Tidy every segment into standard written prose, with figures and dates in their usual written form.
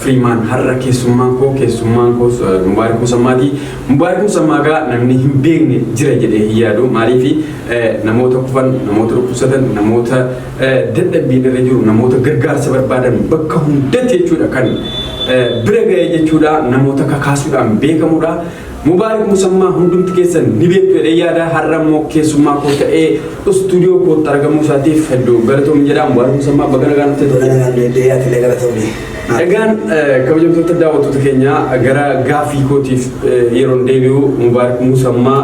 Firiimaan. Har'a keessummaan koos Mubaarik Musammaati. Mubaarik Musammaa gaa namni hin beekne jira jedhee hin yaadu. Maaliif? Namoota kufan, namoota dhukkubsatan, namoota dadhabbiin irra jiru, namoota gargaarsa barbaadan bakka hundatti jechuudha kan bira ga'ee jechuudha, namoota kakaasuudhaan beekamudha. Mubaarik Musammaa hundumti keessan ni beektu jedhee yaada. Har'a immoo keessummaa koo ta'ee istuudiyoo kootti argamuu isaatiif hedduu galatoomi jedha. Mubaarik Musammaa, baga nagaan dhufte. Egaan kabajamtoota daawwattoota keenyaa, gara gaaffii kootiif yeroon deebi'u, Mubaarik Musammaa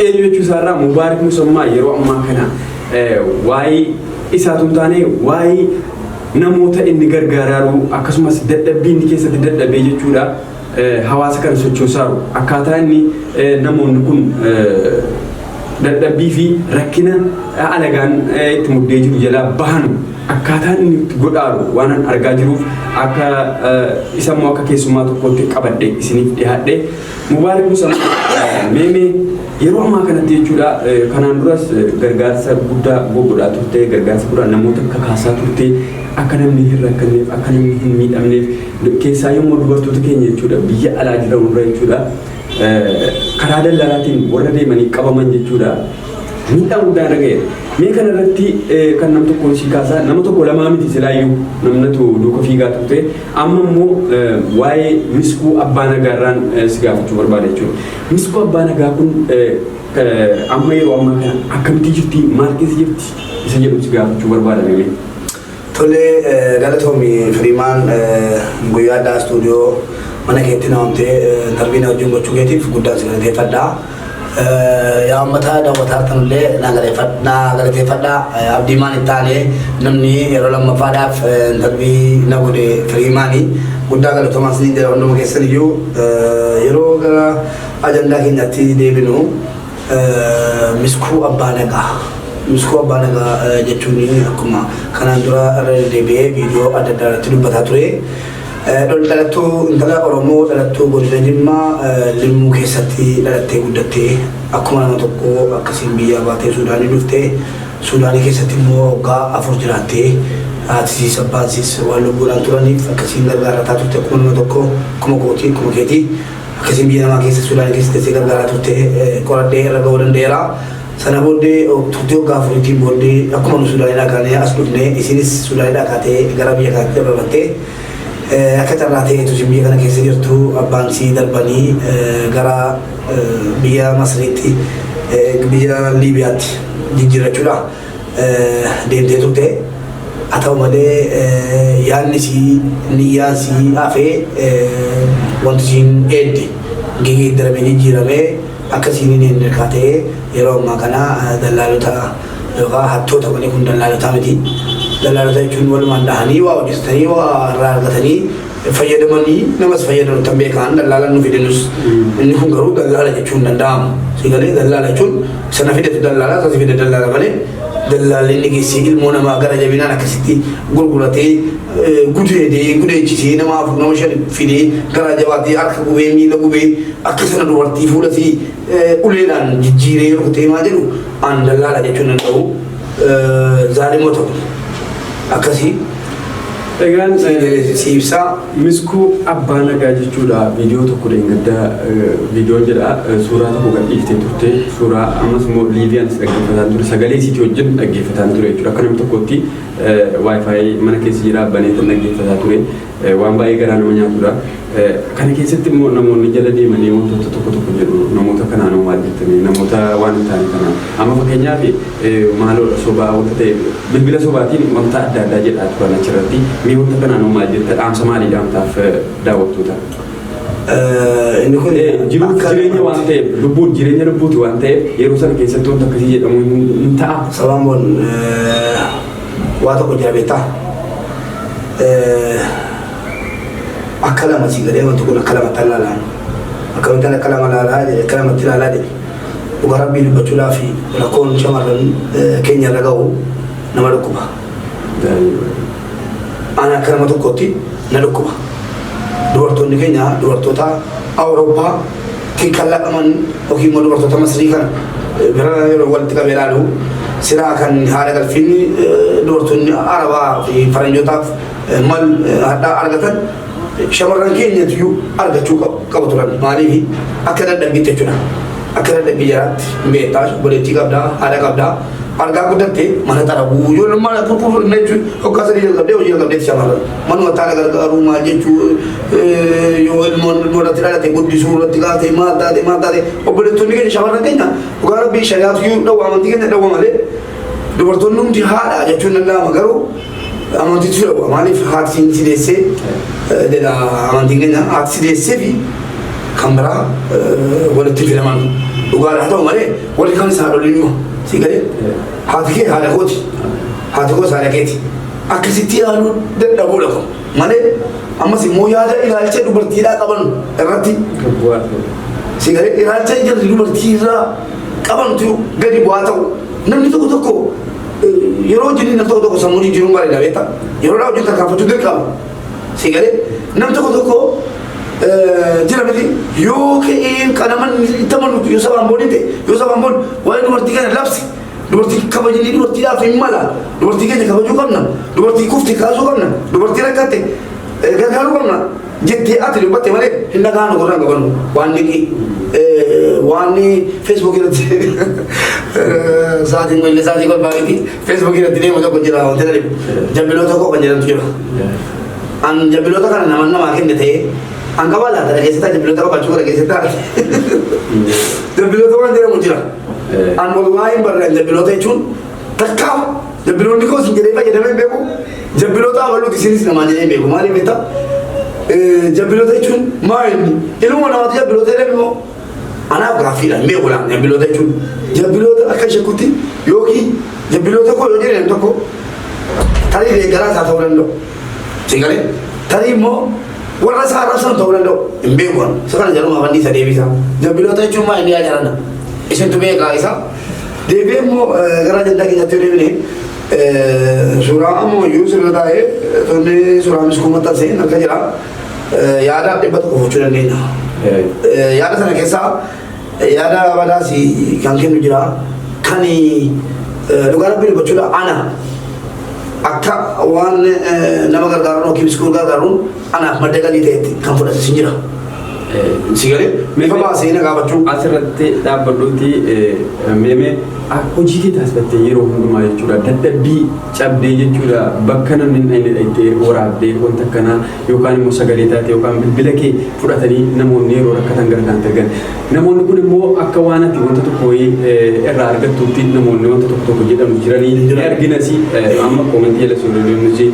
eenyu jechuu isaarraa, Mubaarik Musammaa yeroo ammaa kana waa'ee isaatu hin taane, waa'ee namoota inni gargaaraaru, akkasumas dadhabbii inni keessatti dadhabee jechuudha, hawaasa kana sochoosaaru, akkaataa inni namoonni kun dadhabbii fi rakkina alagaan itti muddee jiru jalaa bahan akkaataa inni itti godhaaru waan an argaa jiruuf, akka isa immoo akka keessummaa tokkotti qabadhe isiniif dhiyaadhe. Mubaarik Musammaa, meemee yeroo ammaa kanatti jechuudha, kanaan duras gargaarsa guddaa godhaa turte, gargaarsa guddaa namoota kakaasaa turte, akka namni hin rakkanneef, akka namni hin miidhamneef, keessaa yommuu dubartoota keenya jechuudha biyya alaa jiran irra jechuudha karaa daldalaatiin warra deemanii qabaman jechuudha miidhaan guddaan irra ga'e. Mee kana irratti kan nam tokkoon si kaasaa, nama tokko lamaa miti, silaayyuu namnatu duuka fiigaa turte. Amma immoo waa'ee Miskuu Abbaa Nagaarraan si gaafachuu barbaada jechuudha. Miskuu Abbaa Nagaa kun amma yeroo ammaa kana akkamitti jirti, maal keessa jirti isa jedhu si gaafachuu barbaada mee. Tolee, galatoomi Firiimaan, guyyaa addaa istuudiyoo mana keetti namamtee interview na wajjin gochuu keetiif guddaan si galateeffadha. Yaa uummata daawwataa jirtanillee na galateeffadha. Abdii maan itti aanee namni yeroo lammaffaadhaaf interview na godhe Firiimaani. Guddaa galatoomaa isiniin jedha hunduma keessan iyyuu. Yeroo gara ajandaa keenyatti deebinu, Miskuu Abbaa Nagaa. Miskuu Abbaa Nagaa jechuun akkuma kanaan dura irra deddeebi'ee viidiyoo adda addaa irratti dubbataa ture. Dhalattuu intala Oromoo, dhalattuu godina Jimmaa Limmuu keessatti dhalattee guddattee, akkuma nama tokko akkasiin biyyaa baatee Suudaanii dhuftee, Suudaanii keessatti immoo waggaa 4 jiraattee, haatisiis abbaansiis waan lubbuudhaan turaniif akkasiin gargaarataa turte. Akkuma nama tokko, akkuma kootii, akkuma keetii, akkasiin biyya namaa keessa, Suudaanii keessa teessee gargaaraa turte qoradhee irra ga'uu danda'eera. Sana booddee turtii waggaa 4tiin booddee akkuma nu Suudaaniidhaa kaanee as dhufnee, isinis Suudaaniidhaa kaatee gara biyya kanaatti dabarfattee, akka carraa ta'eetu isin biyya kana keessa jirtu abbaan sii darbanii gara biyya Masriitti, biyya Liibiyaatti jijjiirrachuudha deemtee turte. Haa ta'u malee yaadni sii, niyyaan sii hafee, wanti isiin eedde geeddaramee, jijjiiramee, akka isiin hin eenne ta'ee yeroo ammaa kana dallaalota yookaan hattoota malee kun dallaalotaa miti. Dallaalota jechuun walumaan dhahanii waa hojjetanii, waa irraa argatanii fayyadamanii namas fayyadamu tan beekan dallaalaan nu fidanus. Inni kun garuu dallaala jechuun hin danda'amu. Sigalee dallaala jechuun sana fidetu dallaala, isa fide dallaala malee, dallaalli inni geessee ilmoo namaa gara jabinaan akkasitti gurguratee, gudeedee, gudeechisee, nama afur, nama shan fidee, gara jabaatee, harka gubee, miila gubee, akka sana dubartii fuulasii uleedhaan jijjiiree rukutee maa jedhu an dallaala jechuun danda'u. Zaalimoota kun akkasii. Egaan si ibsaa. Miskuu Abbaa Nagaa jechuudha, viidiyoo tokko dheengaddaa, viidiyoon jedha, suuraa tokko gadhiiftee turte. Suuraa ammas immoo Liibiyaanis dhaggeeffataan ture, sagalee isiitii wajjin dhaggeeffataan ture jechuudha. Akka namni tokkotti WiFi mana keessa jira baneetan dhaggeeffataa ture. Waan baay'ee garaa nama nyaatudha. Kana keessatti immoo namoonni jala deemanii wantoota tokko tokko jedhu. Namoota kanaan maal jettanii, namoota waan hin taane kanaan? Amma fakkeenyaaf maaloodha, sobaa wanta ta'e, bilbila sobaatiin wanta adda addaa jedhaa turan achirratti. Mee wanta kanaan maal jetta? Dhaamsa maalii dhaamtaaf daawwattoota? Inni kun Jiruuf jireenya waan ta'eef, lubbuun jireenya lubbuuti waan ta'eef, yeroo sana keessatti wanta akkasii jedhamu hin ta'a. Sabaan boon waa tokko jira beektaa? Akka lama si galee wanti kun akka lamatti ilaalaan. Akkamitti akka lama ilaalaa jedhe, akka lamatti ilaalaa jedhe. Dhugaa Rabbii dubbachuudhaaf, rakkoon shamarran keenya irra gahu nama dhukkuba. Ani akka nama tokkotti na dhukkuba. Dubartoonni keenya dubartoota Awurooppaa kan laqaman yookiin immoo dubartoota Masrii kana bira yeroo walitti qabee ilaalu, silaa kan haadha galfiin dubartoonni Arabaa fi Faranjootaaf mal hadhaa argatan. Shamarran keenyatu argachuu qabu turan. Maaliif akka dadhabbiitti jechuudha. Akka dadhabbii jiraatti beektaa, obboleettii qabdaa, haadha qabdaa. Argaa guddatte mana xaraguu, ijoollummaa qulqullina jechuun hoggaa 3 jalqabdee hojii jalqabdeetti shamarran. Manuma taana gargaaruu maal jechuu, yoo ilmoon irratti dhalate guddisuu irratti kaatee maal taate maal taate, obboleettonni keenya shamarran keenya dhugaa rabbii shari'aatu iyyuu dhawwa, amantii keenya dhawwa malee dubartoonni hundi haadha jechuun danda'ama, garuu amantiitu dhawwa. Maaliif haati si deessee jedha amantiin keenya, haati si deessee fi kan biraa walitti filaman dhugaadha. Haa ta'u malee warri kaan isaa haadholiin si galee haati kee haadha kooti, haati koos haadha keeti, akkasitti ilaaluu dadhabuudha kun malee ammas immoo yaada ilaalcha dubartiidhaa qaban irratti si galee ilaalcha jarri dubartii irraa qabantu gadi bu'aa ta'u. Namni tokko tokko yeroo hojii namni tokko tokko sammuu jijjiiruun bareeda beektaa, yeroo hojii tarkaanfachuu dirqama. Si galee namni tokko tokko jira miti, yoo ka'een kana itti amanu, yoo sabaan boodin ta'e, yoo sabaan boodin waa'ee dubartii kana labsi, dubartii kabajanii dubartiidhaaf hin mala, dubartii keenya kabajuu qabna, dubartii kufte kaasuu qabna, dubartii rakkatte gargaaruu qabna jettee ati dubbatte malee hin dhaga'anu, gurraan qabannu. Waan niqi waan Facebook irratti sa'aatiin illee sa'aatii kolfaa miti, Facebook irratti deemu tokko jira, wanti na dhibu jabbiloota koo kan jedhamtu jira. An jabbiloota kana nama namaa kenne ta'ee an qabaa laata? Dhageessitaa jabbiloota qabaachuu dhageessitaa? Jabbiloota waan jedhamu jira. An wallaahi hin barre. An jabbiloota jechuun takkaa jabbiloonni koo sin jedhee fayyadamee hin beeku. Jabbiloota abaluuti isinis namaa jedhee hin beeku. Maaliif beektaa? Jabbiloota jechuun maa inni ilma namaatu jabbiloota jedhame immoo anaaf gaaffiidha, hin beeku laan. Jabbiloota jechuun jabbiloota akka shakkutti yookiin jabbiloota koo yoo jedhan tokko tarii deeggaraa isaa ta'uu danda'u. Si galee tarii immoo warra isaa arrabsan ta'uu danda'u, hin beeku. Isa kana jaluma afaan isa deebisa. Jabbiloota jechuun maa inni yaa jarana? Isintu beekaa isa. Deebi'ee immoo gara ajandaa keenyatti yoo deebine, suuraa amma iyyuu sirra taa'ee tonni suuraa Miskuu maxxanse akka jira, yaada 100 fudhachuu dandeenya. Yaada sana keessaa yaada badaas kan kennu jira. Kan dhugaa rabbii dubbachuudha, ana akka waan nama gargaaruun yookiin Miskuu gargaaruun anaaf madda galii ta'etti kan fudhate sin jira. Si galee bifa baasee na gaafachuu. Asirratti dhaabbadhuuti, meemee hojii kee taasifattee yeroo hundumaa jechuudha, dadhabbii cabdee jechuudha, bakka namni hin dhayne dhayitee waraabdee wanta akkanaa yookaan immoo sagalee taate yookaan bilbila kee fudhatanii namoonni yeroo rakkatan gara kanatti ergan. Namoonni kun immoo akka waan ati wanta tokko wayii irraa argattuutti namoonni wanta tokko tokko jedhamu jiranii ni arginas. Amma comment jala suurri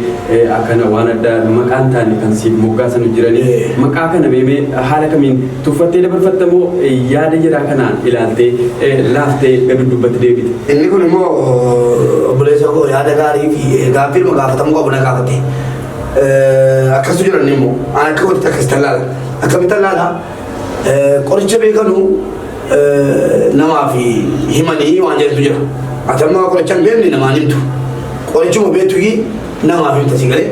akkana waan addaa maqaan taane kan siif moggaasan jiranii, maqaa kana meemee haala kamiin tuffattee dabarfattamoo yaada jiraa kanaan ilaaltee laaftee gadi dubbatti deebite? Inni kun immoo obboleessa koo yaada gaarii fi gaaffii ilma gaafatamuu qabu na gaafate. Akkasu jiran immoo an akka godhite akkasitti laala. Akkamitti laala? Qoricha beekanu namaaf himanii waan jedhutu jira. Ati amma qoricha hin beekne namaan himtu. Qorichuma beektu namaaf himta, si galee.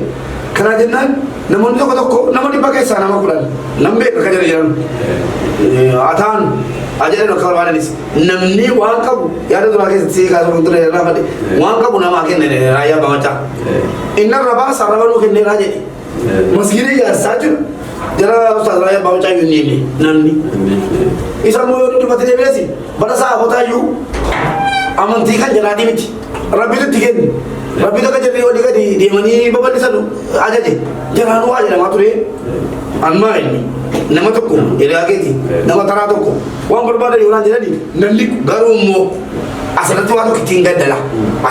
Kanaa jennaan namoonni tokko tokko nama 100 keessaa nama 10 nam beeka akka jira jedhan. Haa ta'an haa jedhan akka barbaadanis, namni waan qabu yaada duraa keessatti si kaasuu ture irraa fadhe, waan qabu namaa kenne Raayyaa Abbaa Macaa. Inni arrabaa sarraba nuu kenneeraa jedhe. Masgiida ijaarsaa jiru. Jara Ustaaz Raayyaa Abbaa Macaa iyyuu hin namni. Isa immoo yoo dubbatti deebi'es bara sa'aafotaa iyyuu amantii kan jalaatii miti. Rabbitu itti kenne. Rabbitu akka jarri olii gadi deemanii babal'isan ajaje. Jaraanuu waa jedhamaa ture. Ammaa inni nama tokko hiriyaa keeti, nama taraa tokko waan barbaadan yoo naan jedhani namni garuu immoo asirratti waa tokko ittiin gaddala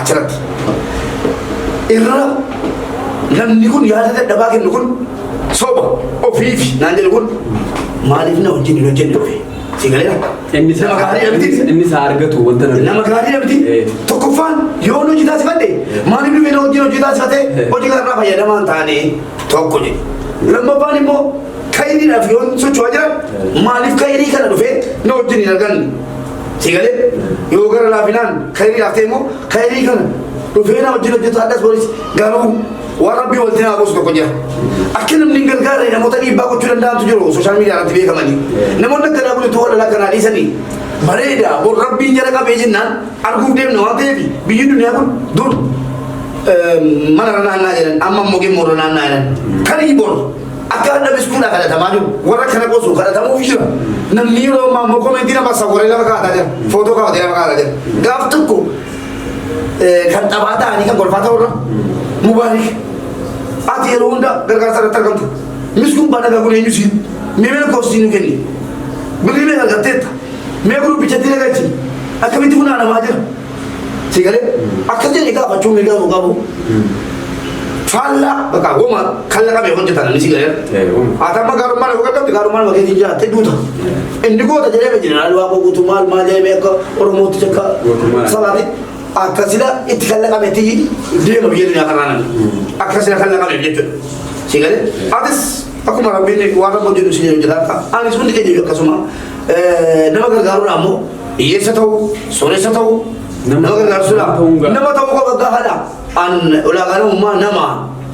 achirratti. Irra namni kun yaada dadhabaa kennu kun soba ofiifi naan jedhu kun maaliif na wajjin hin hojjenne dhufe? Si galeera? Inni Nama gaarii miti. Inni isaa argatu wanta Nama gaarii miti. Tokkoffaan yoo hojii taasifadhe maaliif dhufee na wajjin hojii taasifate, hojii kanarraa fayyadamaa hin taane tokko jedhe. Lammaffaan immoo kayiriidhaaf yoo socho'aa jiran maaliif kayirii kana dhufee na wajjin hin arganne? Si galee yoo gara laafinaan kayiriidhaaf ta'e immoo kayirii kana dhufee na wajjin hojjetu addas boris, garuu waan rabbii walitti naa buusu tokko jira. Akka namni hin gargaarre namoota dhiibbaa gochuu danda'antu jiru, social media irratti beekamanii. Namoonni akkanaa kun utuu walala akkanaa dhiisanii bareeda. Bor rabbiin jala qabee jennaan arguuf deemna waan ta'eef, biyyi duniyaa kun dur mana irra naannaa jedhan, amma immoo gimmoo irra naannaa jedhan. Tarii bor Akka hadha miskuudhaa kadhatamaa jiru. Warra kana qosu kadhatamuuf jira. Namni yeroo ammaa immoo comment nama sawwaree lafa kaa'ataa jira. Footoo kaa'atee lafa kaa'ataa jira. Gaaf tokko kan taphaa ta'anii kan kolfaa ta'urra Mubaarik ati yeroo hunda gargaarsa irratti argamtu. Miskuun baadhagaa kun eenyu siin? Mee mee lakkoofsi nu kenni. Birrii mee argatteetta? Mee gurubbichatti nagalchi. Akkamitti funaanamaa jira? Si galee akkas jedhee gaafachuu mirga qabu. Faallaa bakka woma kallaqame hojjetan inni si galee. Ati amma gaarummaa lafa qaqqabdi gaarummaa lafa keetiin jiraattee duuta. Inni goota jedhee jeneraal Waaqoo guutuu maal maal jedhee akka Oromootti akka sabaatti akka sila itti kallaqametti deema biyya duniyaa kanaa namni. Akka sila kallaqameef jechuudha. Si galee atis akkuma rabbiin waan rabbi hojjetu si hojjetaa anis hundi keenya akkasuma nama gargaaruudha ammoo hiyyeessa ta'uu sooressa ta'uu nama gargaarsuudha nama ta'uu qaba gahaadha. An ulaagaa namummaa nama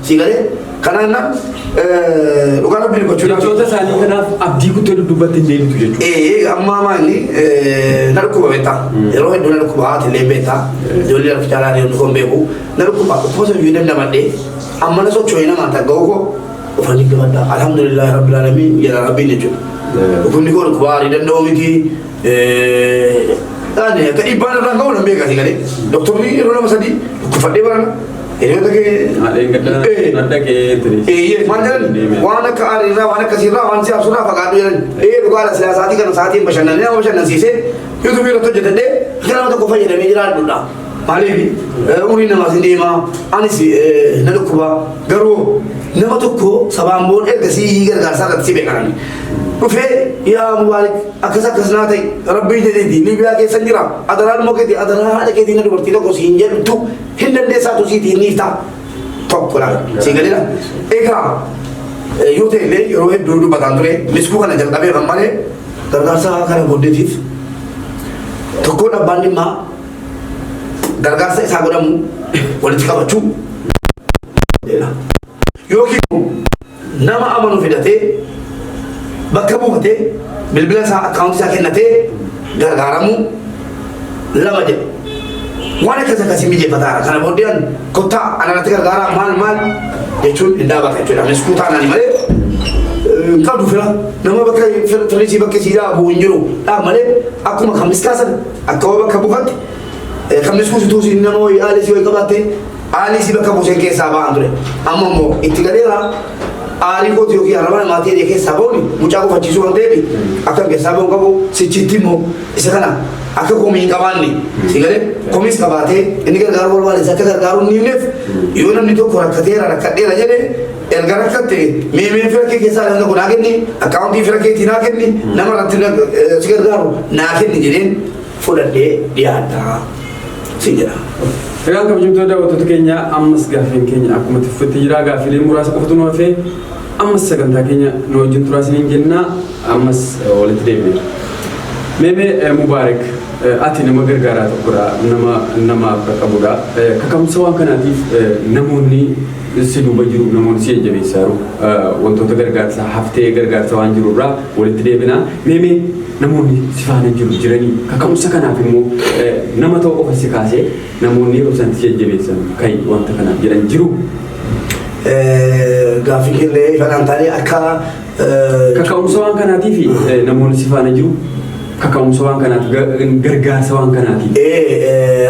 si galee kanaan na dhugaa rabbii dubbachuudhaaf. Jechoota isaanii kanaaf abdii kuttee dudduubatti hin deebitu jechuudha. Ee amma amma inni na dhukkuba beektaa yeroo hedduu na dhukkuba haati illee beektaa ijoollee harka caalaa deemtu kon beeku na dhukkuba dhukkuba sana iyyuu dandamadhee amma na socho'ee namaan tagga'u koo ufanii gamadha alhamdulillahi rabbil alamin jedha rabbiin jechuudha. Dhukkubni koo dhukkuba aarii danda'u miti. Ani akka dhiibbaan irraan ga'u nan beeka si galee. Doktorri yeroo lama sadii dhukkubfadhee barana. Hiriyoota kee. Haadheen gadda nan dhaqee ture. Eeyyee maal jedhan waan akka aariirraa waan akkasiirraa waan si aarsurraa fagaadhu jedhan. Ee dhugaadha silaa sa'aatii kana sa'aatiin bashannanee nama bashannansiisee yuutuubii irratti hojjetadhee akka nama tokko fayyadamee jiraadhudha. Maaliif umriin namaas hin deema anis na dhukkuba garuu nama tokko sabaan booda ergasii gargaarsaa irratti si beekan. Dhufee yaa Mubaarik akkas akkas naa ta'e rabbii jedheeti Liibiyaa keessan jira adaraa ilmoo keetii adaraa haadha keetii na dubartii tokko siin jedhtu hin dandeessaatu siitii hin dhiiftaa tokko laala siin galeera. Egaa yoo ta'e illee yeroo hedduu dubbataan ture miskuu kana jalqabee kan malee gargaarsa kana booddeetiif tokkoon abbaan dhimmaa gargaarsa isaa godhamu walitti qabachuu jedha. Yookiin nama amanu fidatee bakka buufatee bilbila isaa akkaawuntii isaa kennatee gargaaramuu lama jedha. Waan akkas akkasii mijeeffataara. Kana booddee an kottaa anarratti gargaaraa maal maal jechuun hin dhaabata jechuudha. Miskuu taanani malee hin qabdu fira. Nama bakka firrisii bakka isii dhaabu hin jiru. Dhaab malee akkuma kan miskaasan akka bakka buufatte kan miskuu situu siin nama wayii aalii si wayii qabaatte aalii si bakka buuseen keessaa ba'an ture. Amma immoo itti galeera aarii kooti yookiin arraba namaatii jedhee keessaa ba'uun mucaa gufachiisuu waan ta'eef akka keessaa ba'uun qabu sichitti immoo isa kana akka komii hin qabaanne si galee komiis qabaatee inni gargaaruu barbaade akka gargaaruu hin dhiifneef yoo namni tokko rakkateera rakkadheera jedhe erga rakkatte mee mee fira kee keessaa namni tokko naa kenni akkaawuntii fira keetii naa kenni nama irratti si gargaaru naa kenni jedheen fudhadhee dhiyaadha si jedha. Egaan kabajamtoota daawwattoota keenya ammas gaaffiin keenya akkuma itti fufetti jira. Gaaffiileen muraasa qofatu nu hafee ammas sagantaa keenya nu wajjin turaa isiniin jenna ammas walitti deebineera. Meemee Mubaarik ati nama gargaaraa tokkodha nama namaaf qaqqabudha. Kaka'umsa waan kanaatiif namoonni si duuba jiru namoonni si jajjabeessaa jiru wantoota gargaarsaa haftee gargaarsa waan jiru irraa walitti deebina. Meemee namoonni si faana jiru jiranii kaka'umsa kanaaf immoo nama ta'u qofa si kaasee namoonni yeroo isaan si jajjabeessan kai wanta kanaaf jedhan jiru. Gaaffii keellee ifadhaan taanee akka Kaka'umsa waan kanaatiif namoonni si faana jiru kaka'umsa waan kanaatiif gargaarsa waan kanaatiif.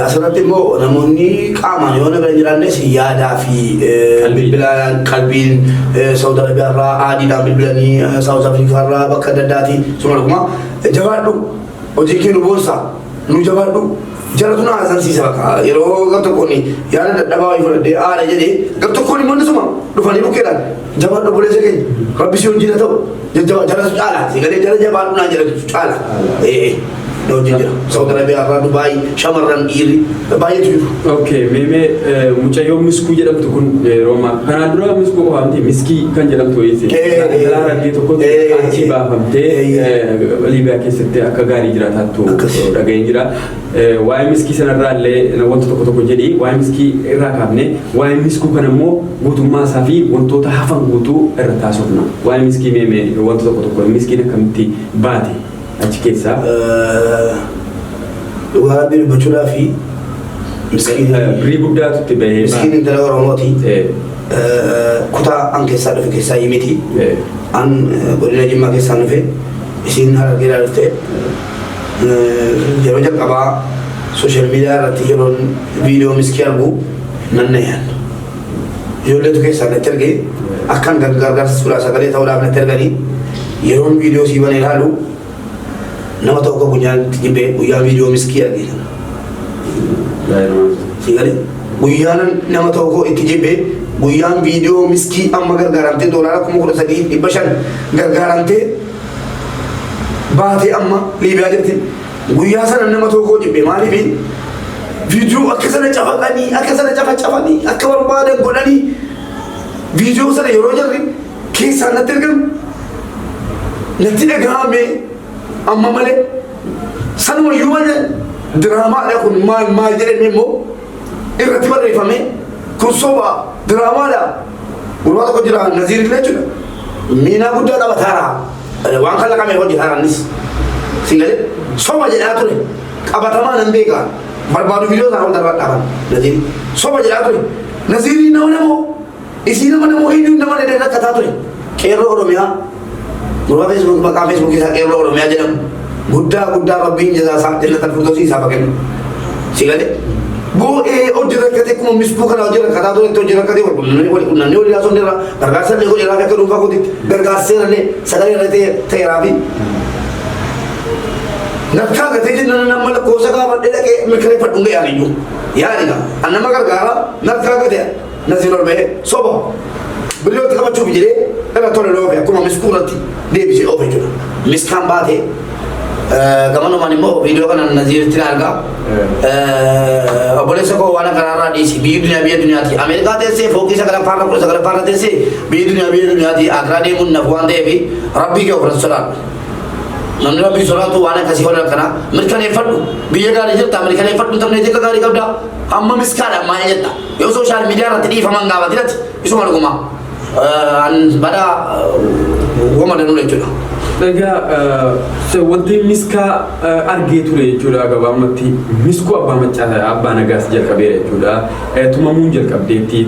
Asirratti immoo namoonni qaamaan yoo na bira hin jiraannes yaadaa fi bilbilaan qalbiin Saawud Arabiyaa irraa aadiidhaan bilbilanii Saawud Afrikaa irraa bakka adda addaati suma dhuguma jabaadhu hojii kee nu boonsa nu jabaadhu jaratu na haasarsiisa bakka yeroo gar tokkoon yaada dadhabaa wayii fudhadhee aada jedhee gar tokkoon immoo nisuma dhufanii bukkeedhaan jabaadhu obboleessa keenya rabbi si wajjin haa ta'u jajjaba jaratu caala si galee jara jabaadhu naan jedhatu caala ee na wajjin jira Saawud Arabiyaa irraa Dubaay shamarran dhiirri baay'eetu jiru. Okay, meemee mucayyoo miskuu jedhamtu kun yeroo ammaa kanaan dura miskuu qofaa miti miskii kan jedhamtu wayiiti. Dhalaa Harargee tokkotti achii baafamtee Liibiyaa keessatti akka gaarii jiraataattu dhaga'een jira. Waa'ee miskii sanarraa illee wanta tokko tokko jedhi waa'ee miskii irraa kaafne waa'ee miskuu kana immoo guutummaa isaa fi wantoota hafan guutuu irra taasifna. Waa'ee miskii meemee wanta tokko tokko miskiin akkamitti baate achi keessaa. Dhugaa rabbii dubbachuudhaa fi miskiin Birrii guddaatu itti bahee. Miskiin intala Oromooti. Kutaa an keessaa dhufe keessaa miti. An godina Jimmaa keessaa dhufe, isiin Harargeedhaa dhufte. Yeroo jalqabaa social media irratti yeroon viidiyoo Miskii argu nan nayan. Ijoolleetu keessaa natti argee akkan gargaarsa suuraa sagalee ta'uudhaaf natti arganii yeroon viidiyoo sii banee ilaalu nama tokko guyyaan itti jibbee guyyaa viidiyoo Miskii argee sana. Sii galee guyyaan nama tokko itti jibbee guyyaan viidiyoo Miskii amma gargaaramtee $13,500 gargaaramtee baatee amma Liibiyaa jirti. Guyyaa sana nama tokko jibbe. Maaliif? Viidiyoo akka sana cafaqanii, akka sana cafacafanii, akka barbaadan godhanii viidiyoo sana yeroo jarri keessaan natti argamu natti dhagahame amma malee sanuma iyyuu malee diraamaadha kun maal maal jedhame immoo irratti barreeffame kun soba diraamaadha. Gurbaa tokko jira, Naziir illee jechuudha. Miinaa guddaa taphataara. Waan kalaqame hojjetaara innis. Si galee soba jedhaa ture. Qabatamaa nan beeka. Barbaadu viidiyoo isaa ol darbaa dhaaban. Naziir soba jedhaa ture. Naziirii nama namoo isii nama namoo eenyuun nama dhedhee rakkataa ture. Qeerroo Oromiyaa gurbaa Facebook maqaa Facebook isaa Qeerroo Oromiyaa jedhamu guddaa guddaa Rabbiin jazaa isaa jannatal firdawsii isaaf haa kennu. Si galee boo'ee hojii rakkatee akkuma Miskuu kana hojii rakkataa turetti hojii rakkatee wal qunnamnee wal qunnamnee walii haasofne irraa gargaarsa illee godheeraa fi akka dhuunfaa kootitti gargaarseera illee sagalee irra ta'eeraa fi nakkaa gatee jennaan nama lakkoofsa gaafadhee dhaqee mirkaneeffadhu hin ga'e iyyuu yaani gaa an nama gargaara nakkaa gatee Naziir ol ba'ee soba birriitti qabachuuf jedhee irra tole loofe akkuma Miskuu irratti deebisee oofe jechuudha. Miskaan baatee gamanumaan immoo viidiyoo kana Naziiritti na argaa. Obboleessa koo, waan akkanarraa dhiisi. Biyyi duniyaa biyya duniyaati. Ameerikaa teessee fooqii sagalaffaarra 19ffaarra teessee biyyi duniyaa biyya duniyaati. Akiraa deemuun nafu waan ta'eef Rabbii kee ofirratti sodaadhu. Namni Rabbii sodaatu waan akkasii hola akkana mirkaneeffadhu. Biyya gaarii jirta mirkaneeffadhu, intarneetii akka gaarii qabda. Amma miskaadha maal jetta? Yoo social media irratti dhiifaman gaafatinati isuma dhuguma. An badaa wama danuu jechuudha. Egaa wanti Miskaa argee ture jechuudha, gabaabumatti Miskuu Abbaa Maccaa Abbaa Nagaas jalqabeera jechuudha. Tumamuun jalqabdeetti,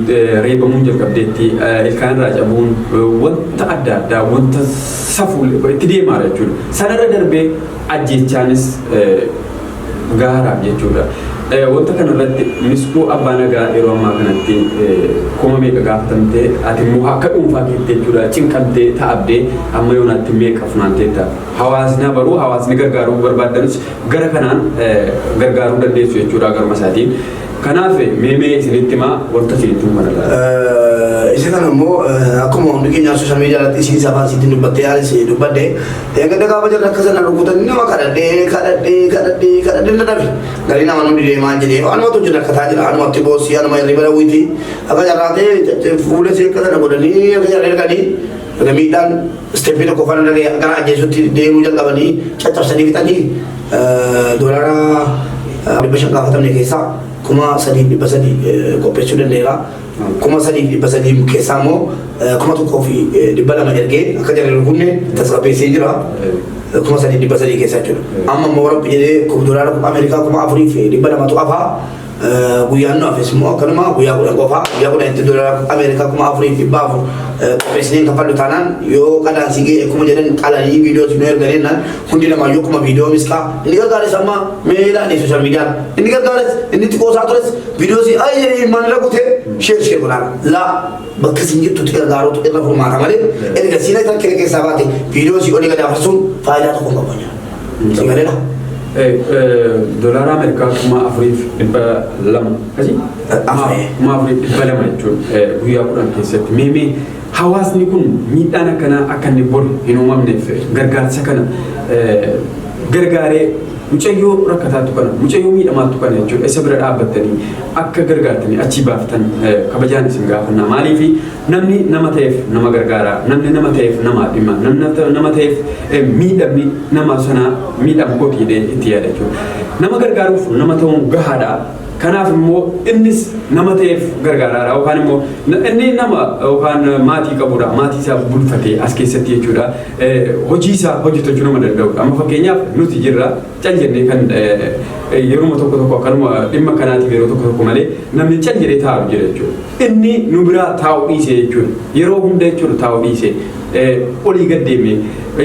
reebamuun jalqabdeetti, ilkaan irraa cabuun, wanta adda addaa, wanta safuu itti deemaara jechuudha. Sanarra darbee ajjechaanis gaaraaf jechuudha. Wanta kanarratti Miskuu Abbaa Nagaa yeroo ammaa kanatti kuma meeqa gaafatamtee, ati immoo akka dhuunfaa keetti jechuudha cinqamtee ta'abdee amma yoonaatti meeqa funaanteetta? Hawaasni baruu, hawaasni gargaaruu barbaaddanus gara kanaan gargaaruu dandeessu jechuudha garuma isaatiin. Kanaaf meemee isinitti himaa wanta isinitti himu kanarraa. Isa kana immoo akkuma hundi keenya social media irratti isiin afaan isiitiin dubbattee anis dubbadde, eeggadda gaafa jarri akka sana rukutanii nama kadhadhee kadhadhee kadhadhee kadhadhee na dhabe. Galii nama nuti deemaa jedhee anumatu hojii rakkataa jira, anumatti boosii, anuma hirriba dhawwiiti akka jarraatee fuula isee akka sana godhanii akka jarri erganii miidhaan step tokko faana dhagee gara ajjeesutti deemuu jalqabanii caccabsanii fixanii $500 gaafatamne keessaa 3,300 qopheessuu danda'eera. 3,300 keessaa immoo 1,200 ergee akka jarri rukunne tasgabbeessee jira. 3,300 keessaa jechuudha. Amma immoo Rabbi jedhee doolaara Ameerikaa 4,200tu hafaa. Guyyaan nu hafes immoo akkanuma guyyaa 10 qofaa. Guyyaa 10tti doolaara Ameerikaa 4,400 qopheessineen kaffallu taanaan yoo qadaan si ga'e akkuma jedhan qalanii viidiyoo nu erganii naan hundi namaayyuu akkuma viidiyoo Miskaa inni gargaares amma mee ilaali social media inni gargaares inni xiqqoo isaa tures viidiyoo si ay maal kutee share share godhaan laa bakka isin jirtutti gargaaruutu irra furmaata malee erga siina rakkina keessaa baate viidiyoo si olii gad afarsuun faayidaa tokko hin qabu. Si galeera? Doolaara Ameerikaa 4,200 akkasii? 4,200 jechuun guyyaa 10 keessatti meemee hawaasni kun miidhaan akkanaa akka inni bor hin uumamneef gargaarsa kana gargaaree mucayyoo rakkataattu kana, mucayyoo miidhamaattu kana jechuudha isa bira dhaabbattanii akka gargaartanii achii baaftan kabajaan isin gaafanna. Maaliif? Namni nama ta'eef nama gargaara, namni nama ta'eef nama dhimma, namni nama ta'eef miidhamni nama sana miidhamu kooti jedhee itti yaada jechuudha. Nama gargaaruuf nama ta'uun gahaadha. Kanaaf immoo innis nama ta'eef gargaaraadha yookaan immoo inni nama yookaan maatii qabudha. Maatii isaa bulfatee as keessatti jechuudha. Hojii isaa hojjetachuu nama danda'udha. Amma fakkeenyaaf nuti jirra cal jennee kan yeruma tokko tokko akkanuma dhimma kanaatiif yeroo tokko tokko malee namni cal jedhee taa'u jira jechuudha. Inni nu biraa taa'u dhiise jechuudha. Yeroo hunda jechuudha taa'u dhiise. Olii gad deemee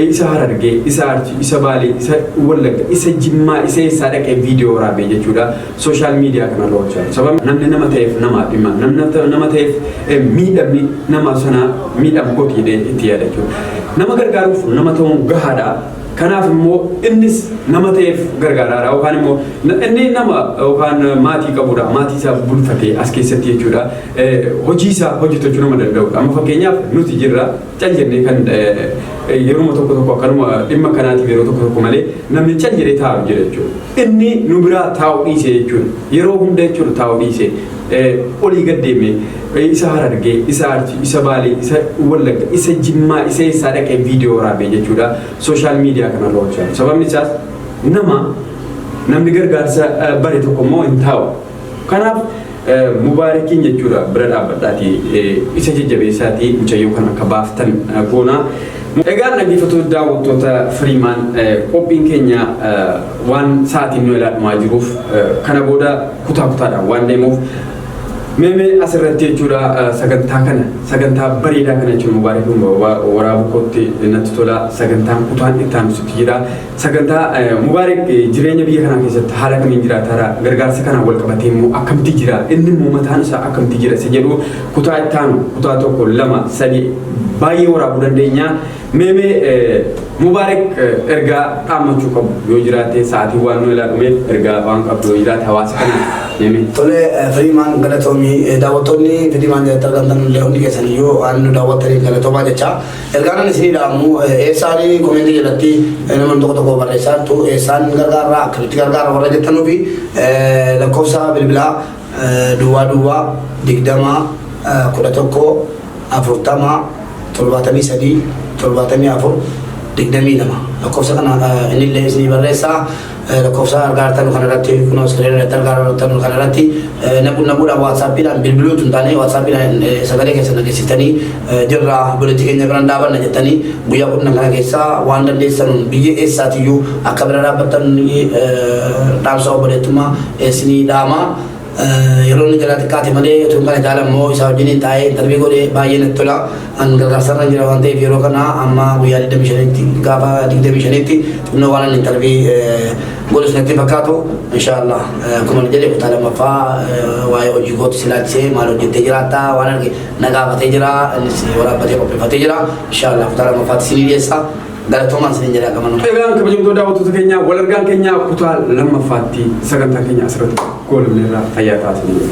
isa Harargee, isa Arsii, isa Baalee, isa Wallagga, isa Jimmaa, isa eessaa dhaqee viidiyoo waraabee jechuudha. Social media kanarra oolchaa jiru. Sababni namni nama ta'eef namaaf dhimma, namni nama ta'eef miidhamni nama sana miidhamu kooti jedhee itti yaada jechuudha. Nama gargaaruuf nama ta'uun gahaadha. Kanaaf immoo innis nama ta'eef gargaaraadha yookaan immoo inni nama yookaan maatii qabudha. Maatii isaa bulfatee as keessatti jechuudha. Hojii isaa hojjetachuu nama danda'udha. Amma fakkeenyaaf nuti jirra cal jennee kan yeruma tokko tokko akkanuma dhimma kanaatiif yeroo tokko tokko malee namni cal jedhee taa'u jira jechuudha. Inni nu biraa taa'u dhiise jechuudha. Yeroo hunda jechuudha taa'u dhiise. Olii gad deemee isa Harargee, isa Arsii, isa Baalee, isa Wallagga, isa Jimmaa, isa eessaa dhaqee viidiyoo waraabee jechuudha. Social media kanarra oolchaa jiru. Sababni isaas nama namni gargaarsa bare tokko immoo hin taa'u. Kanaaf Mubaarakiin jechuudha bira dhaabbadhaatii isa jajjabeessaatii mucayyoo kan akka baaftan goonaa. Egaa dhaggeeffattoota daawwattoota Firiimaan, qophiin keenya waan sa'aatiin nu ilaalumaa jiruuf kana booda kutaa kutaadhaan waan deemuuf meemee asirratti jechuudha sagantaa kana, sagantaa bareedaa kana jechuun Mubaarakiin waraabuu kootti natti tola. Sagantaan kutaan itti aanutti jira. Sagantaa Mubaarak jireenya biyya kanaa keessatti haala kamiin jiraataara, gargaarsa kanaan wal qabatee immoo akkamitti jira, inni immoo mataan isaa akkamitti jira isa jedhu kutaa itti aanu kutaa tokko, lama, sadi baay'ee waraabuu dandeenya. Meemee Mubaarak ergaa dhaammachuu qabu yoo jiraate, sa'aatii waan nu ilaalumeef ergaa waan qabdu yoo jiraate hawaasa kana meemee. Tole Firiimaan, galatoomii. Daawwattoonni Firiimaan jalatti argamtan illee hundi keessan iyyuu waan nu daawwattaniif galatoomaa jecha. Ergaan ani isinii dhaamu, eessaan comment jalatti namni tokko tokko barreessaattu, eessaan gargaarraa, akkamitti gargaarra warra jettanuu fi lakkoofsa bilbilaa 0020 11 40 73 74 22, lakkoofsa kana innillee isinii barreessaa. Lakkoofsa argaartan kanarratti, kunoo screen irratti argaartan kanarratti naquudhaan WhatsAppiidhaan bilbiluutu hin taane, WhatsAppiidhaan sagalee keessan dhageessistanii jirra, obboleettii keenya biraan dhaabanna jettanii guyyaa 10 kana keessaa waan dandeessan biyya eessaatiyyuu akka bira dhaabbattan dhaamsa obboleettummaa isinii dhaama. Yeroo inni jalaa xiqqaate malee utuu kana caala immoo isaa wajjiniin taa'ee interview godhee baay'ee natti tola. An gargaarsarra jira waan ta'eef yeroo kana amma guyyaa 25tti, gaafa 25tti xinnoo waan inni interview godhus natti fakkaatu. Inshaallah, akkuma inni jedhe kutaa lammaffaa waa'ee hojii kootti silaalchisee maal hojjettee jiraattaa waan arge na gaafatee jira, innis waraabbatee qopheeffatee jira. Inshaallah, kutaa lammaffaatti isinii dhiyeessa. Galatoomaan isiniin jedha qabanuu. Egaan kabajamtoota daawwattoota keenya, wal argaan keenya kutaa lammaffaatti. Sagantaa keenya asirratti goolabneerraa, fayyaa taasisanii.